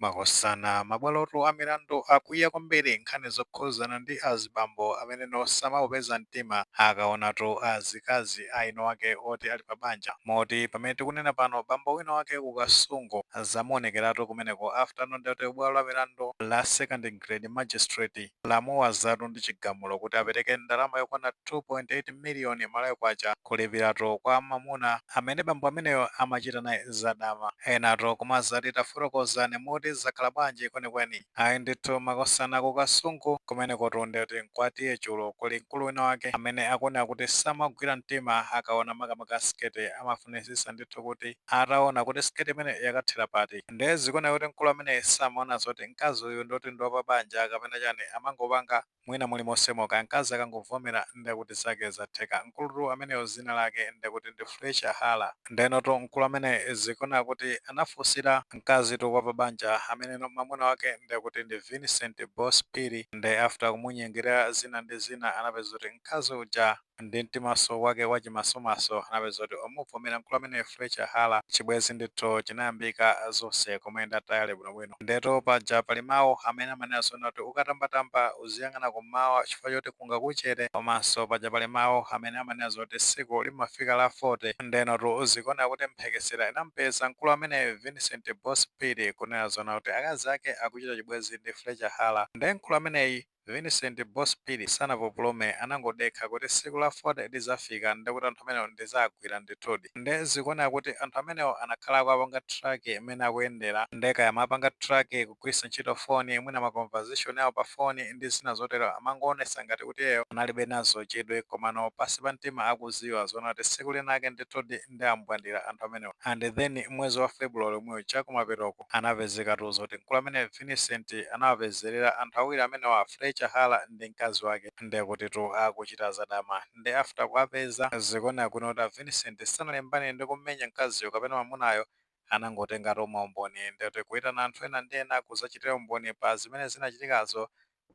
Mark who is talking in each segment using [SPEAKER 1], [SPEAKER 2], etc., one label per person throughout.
[SPEAKER 1] Makosana, mabwalotu a milandu akwiya kwambiri nkhani zokhuzana ndi azibambo amene samaupeza mtima akaonatu azikazi aino ake oti ali pabanja. Moti pamene tikunena pano, bambo wina wake ku Kasungu zamuonekeratu kumeneko after ndoti bwalo la milandu la second grade magistrate lamuwazatu ndi chigamulo kuti apereke ndalama yokwana 2.8 miliyoni Malawi kwacha kulipiratu kwa mamuna amene bambo ameneyo amachita naye zadama. Enatu kumazati, tafotokozani, moti zakhala bwanji kwenikweni? Ayi ndithu, makosana, ku Kasungu kumeneko ndeti mkwatiye chulo kuli mkulu wina wake amene akuoneka kuti samagwira mtima akaona makamaka siketi. Amafunisisa ndithu kuti ataona kuti siketi imene yakathera pati. Ndiye zikuoneka kuti mkulu amene samaona zoti mkazi uyu ndoti ndi wapabanja kapena chani, amangopanga mwina muli mosemoka. Mkazi akangovomera, ndekuti zake zatheka. Mkulutu ameneyo zina lake ndekuti ndi Fletcher Hala. Ndenotu mkulu amene zikuoneka kuti anafunsira mkazi tu wapabanja amene mwamuna wake ndekuti ndi Vincent Boss Phiri. Nde after kumunyengerera zina ndi zina, anapeza kuti mkazi uja ndi mtimaso wake wachimasomaso anapeza kuti omuvomera mkulu amene Fletcher Hala. Chibwezi ndithu chinayambika, zonse kumayenda tayali bwinobwino. Ndeto paja pali mawu amene amanena zona kuti ukatambatamba uziyang'ana kummawa chifukwa choti kungakuchere. Komanso paja pali mawu amene amanena zoti tsiku limafika la 40. Ndenotu zikuoneka kuti mphekesera inampeza mkulu amene Vincent Boss Phiri kunena zona kuti akazi ake akuchita chibwezi ndi Fletcher Hala. Nde mkulu ameneyi Vincent Boss Phiri sanapupulume, anangodekha kuti tsiku la 40 lizafika, ndekuti anthu amenewo ndizagwira ndithudi. Nde zikuoneka kuti anthu amenewo anakhala akupanga track imene akuyendera. Ndekaya amapanga track kugwiritsa ntchito foni, mwina ma conversation awo pa foni ndi zina zotero. Amangoonesa ngati kuti iyeyo analibe nazo chidwi, komano pasi pa mtima akuziwa zoona kuti tsiku linake ndithudi ndi ambwandira anthu amenewo. And then mwezi wa February omweyo chakumapetoko anapezekatu zoti mkulu amene Vincent anawapezerera anthu awiri amenewa, Fletcher Hala ndi mkazi wake, ndekutitu akuchita zadama. Ndi after kuwapeza, zikuoneka kuno kuti Vincent sanalimbane ndi kumenya mkaziyo kapena mamunayo, anangotengatu maumboni, ndekuti kuyitana anthu ena ndi ena kuzachitira umboni pa zimene zinachitikazo.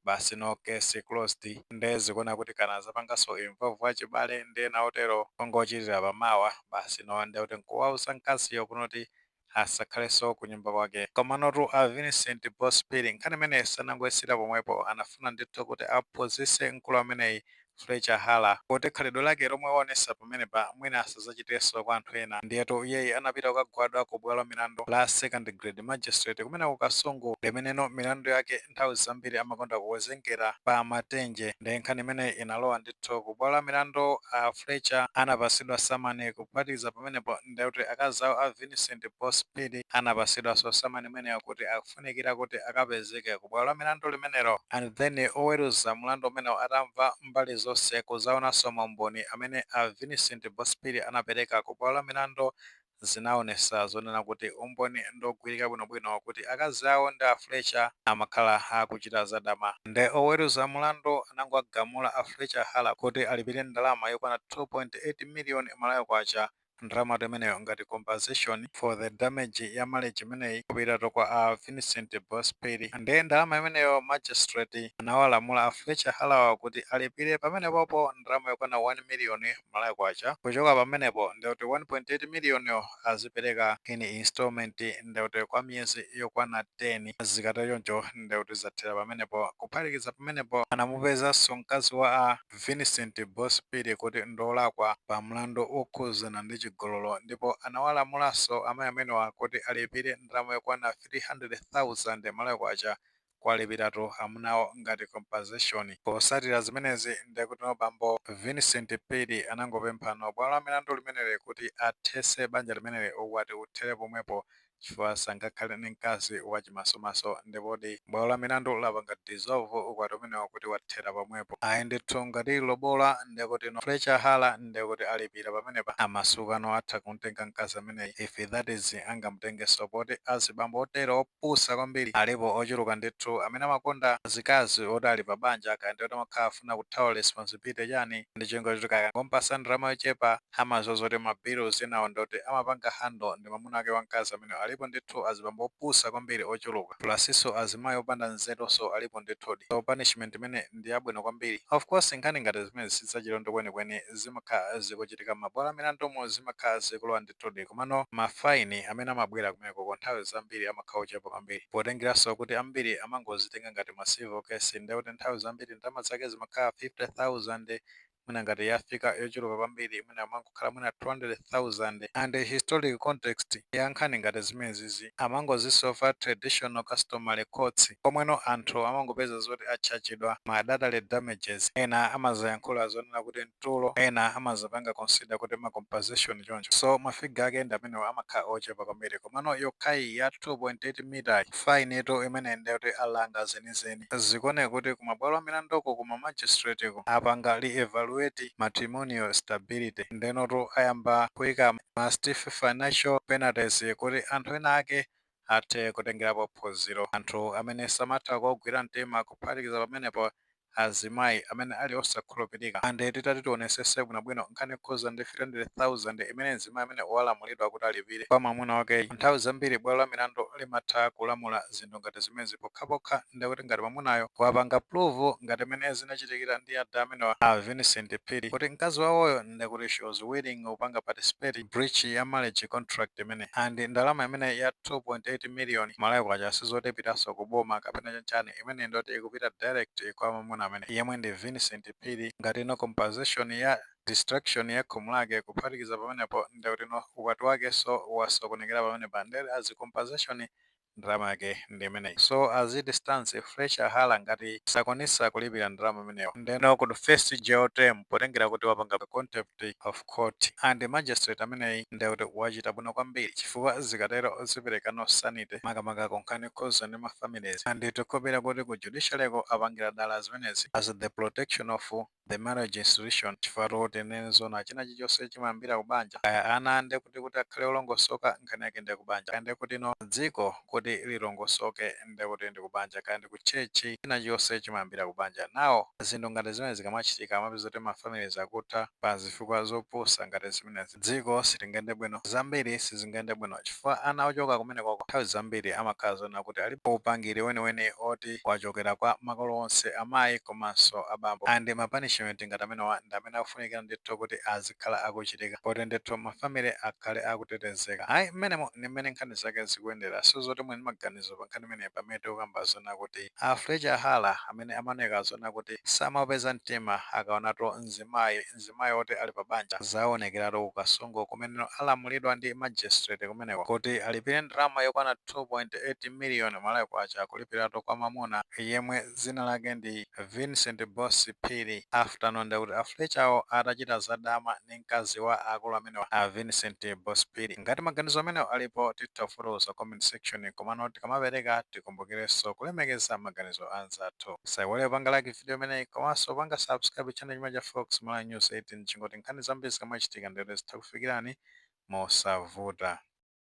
[SPEAKER 1] Basi, no case closed. Nde zikuoneka kuti kana zapanganso involve achibale ndi ena otero, ongochitira pamawa basi. No, ndekuti nkuwauza mkaziyo kunoti asakhalenso kunyumba kwake. Komanotu a Vincent Boss Phiri nkhani imene sanangoyesera pomwepo, anafuna ndithu kuti aphunzitse mkulu ameneyi Fletcher Hala kuti khalidwe lake lomwe waonesa pamenepa mwina asazachitenso kwa anthu ena. Ndiyetu iyeyi anapita kukagwadwa ku bwalo la milandu la second grade magistrate kumene ku Kasungu, limeneno milandu yake nthawi zambiri amakonda kuwezengera pa Matenje. Ndi nkhani imene inalowa ndithu ku bwalo la milandu, a Fletcher anapasidwa samani. Kuphatikiza pamenepo, ndekuti akazi awo a Vincent Boss Phiri anapasidwanso samani imeneyo kuti akufunikira kuti akapezeke ku bwalo la milandu limenelo. And then oweruza mlandu umenewo atamva mbali zonse, kuzaonanso maumboni amene a Vincent Boss Phiri anapereka ku bwalo la milandu, zinaonesa zonena kuti umboni ndogwirika bwinobwino kuti akazi awo ndi a Fletcher amakhala akuchita zadama. Nde oweruza mlandu anangoagamula a Fletcher Hala kuti alipire ndalama yokwana 2.8 miliyoni Malawi kwacha, ndalama imeneyo ngati compensation for the damage ya marriage imeneyi kupitatu kwa a Vincent Boss Phiri. Ndiye ndalama imeneyo magistrate anawalamula a Fletcher Halawa kuti alipire pamenepopo ndalama yokwana 1 million Malawi kwacha. Kuchoka pamenepo, ndikuti 1.8 million azipereka in installment, ndikuti kwa miyezi yokwana 10. Zikatero choncho, ndikuti zathera pamenepo. Kuphatikiza pamenepo, anamupezanso mkazi wa a Vincent Boss Phiri kuti ndolakwa pa mlandu wokhuzana ndi chigololo, ndipo anawalamulanso amayi amenewa kuti alipire ndalama yokwana 300,000 Malawi kwacha, kwalipiratu amunawo ngati compensation. Posatira zimenezi, ndikuti bambo Vincent Phiri anangopemphano bwalo la milandu limeneli kuti athese banja limeneli, ukwati uthere pomwepo, chifukwa sangakhale ndi mkazi wachimasomaso. Ndipodi bwalo la milandu lapanga dissolve ukwati umenewo kuti wathera pomwepo. Ayi ndithu, ngati lobola, ndikuti no Fletcher Hala ndikuti alipira pamenepa, amasukano atha kumtenga mkazi ameneyi, if that is angamutengenso, poti azibambo otero opusa kwambiri alipo ochuluka ndithu amene amakonda azikazi oti ali pa banja, kaya ndi oti amakhala afuna kuthawa responsibility chani, ndi chingo choti kaya ngompasa ndalama yochepa, amazoza kuti ma bills enawo ndoti amapanga handle ndi mwamuna wake wamkazi amene alibe. Alipo ndithu azibambo opusa kwambiri ochuluka, plusinso azimayi opanda nzeronso alipo ndithudi. So punishment imene ndi yabwino kwambiri. Of course, nkhani ngati zimene sizachilendo kwenikweni, zimakhala zikuchitika m'mabwalo amilandumo, zimakhala zikulowa ndithudi. Komano ma fine amene amabwera kumeneko nthawi zambiri amakhala ochepa kwambiri, potengeranso kuti ambiri amangozitenga ngati ma civil case. Ndekuti nthawi zambiri ndalama zake zimakhala 50,000, mwina ngati yafika yochuluka kwambiri mwina amangokhala mwina 200,000. And historic context ya nkhani ngati zimenezizi, amangozisolva traditional customary courts, komweno anthu amangopeza zoti atchachidwa ma adultery damages. Ena amazayankhula zonena kuti mtulo, ena amazapanga consider kuti ma compensation choncho. So ma figure ake ndi amenewo, amakhala ochepa kwambiri. Komano yokhayi ya 2.8 mita fine ito imene ndekuti alanga zenizeni. Zikuoneka kuti kumabwalo amilandoko, kuma magistrate ko, apanga re-evaluate matrimonial stability. Ndenotu ayamba kuyika ma stiff financial penalties kuti anthu ena ake athe kutengerapo phunziro, anthu amene samatha kugwira mtima, kuphatikiza pamenepo azimayi amene ali osakhulupirika. And titati tionesese bwinobwino nkhani yokhuza ndi 300,000 imene mzimayi amene walamulidwa kuti alipire kwa mwamuna wake, nthawi zambiri bwalo la milandu limatha kulamula zinthu ngati zimenezi pokhapokha ndekuti ngati mwamunayo wapanga prove, ngati imene zinachitikira ndi ada amenewa a Vincent Phiri, kuti mkazi wawoyo ndekuti she was willing kupanga participate breach ya marriage contract imene. And ndalama imene ya 2.8 million Malawi kwacha sizotipitanso kuboma kapena chanchani, imene ndoti ikupita direct kwa mwamuna amene yemwe ndi Vincent Phiri, ngati no compensation ya destruction ya khomo lake. Kuphatikiza pamenepo ndekuti no ukwati wake so wasokonekera pamenepa, ndere as compensation ndalama yake ndi imeneyi. So as it stands, Fletcher Hala ngati sakwanisa kulipira ndalama imeneyo, ndeno kuti face jail term, potengera kuti wapanga contempt of court. And magistrate ameneyi ndekuti wachita bwino kwambiri, chifukwa zikatero ziperekano sanity, makamaka konkhani khoza ndi ma families. And tikupira kuti ku judiciary ko apangira dala zimenezi as the protection of the marriage institution, chifukwa kuti nene zona china chilichonse chimayambira kubanja. Kaya ana ande kuti akhale olongosoka, nkhani yake ndi kubanja. Kaya ndi kuti no dziko kuti lilongosoke, ndi kuti ndi kubanja. Kaya ndi ku church, china chilichonse chimayambira kubanja. Nawo zinthu ngati zimene zikamachitika, amapeza kuti ma families akutha pa zifukwa zopusa ngati zimenezi, dziko silingayende bwino, zambiri sizingayende bwino, chifukwa ana ochoka kumenekoko nthawi zambiri amakhala zona kuti alipo upangiri weniweni oti wachokera kwa makolo onse, amayi komanso abambo. And ma punishment ngati amenewa ndi amene akufunikira ndithu kuti azikhala akuchitika, poti ndithu ma family akhale akutetezeka. Ayi, mmenemo ndi mmene nkhani zake zikuyendera. Sizoti mwini maganizo pa nkhani imeneyi, pamene tikukamba zona kuti a Fletcher Hala amene amaoneka zona kuti samapeza mtima akaonato mzimayi oti ali pa banja, zaonekeratu ku Kasungu kumene alamulidwa ndi magistrate kumeneko kuti alipire ndalama yokwana 2.8 million Malawi kwacha, kulipiratu kwa mamuna yemwe dzina lake ndi Vincent Boss Phiri, after nonde kuti a Fletcherwo atachita zadama ndi mkazi wa akulu amenewa a Vincent Boss Phiri. Ngati maganizo amenewo alipo, titha kufotokoza comment section. Komano tikamapereka, tikumbukirenso kulemekeza maganizo anzathu. Saiwale kupanga like video imeneyi komanso panga subscribe channel chimene cha Fox Malawi News 18, chingoti nkhani zambiri zikamachitika ndero zitha kufikirani mosavuta.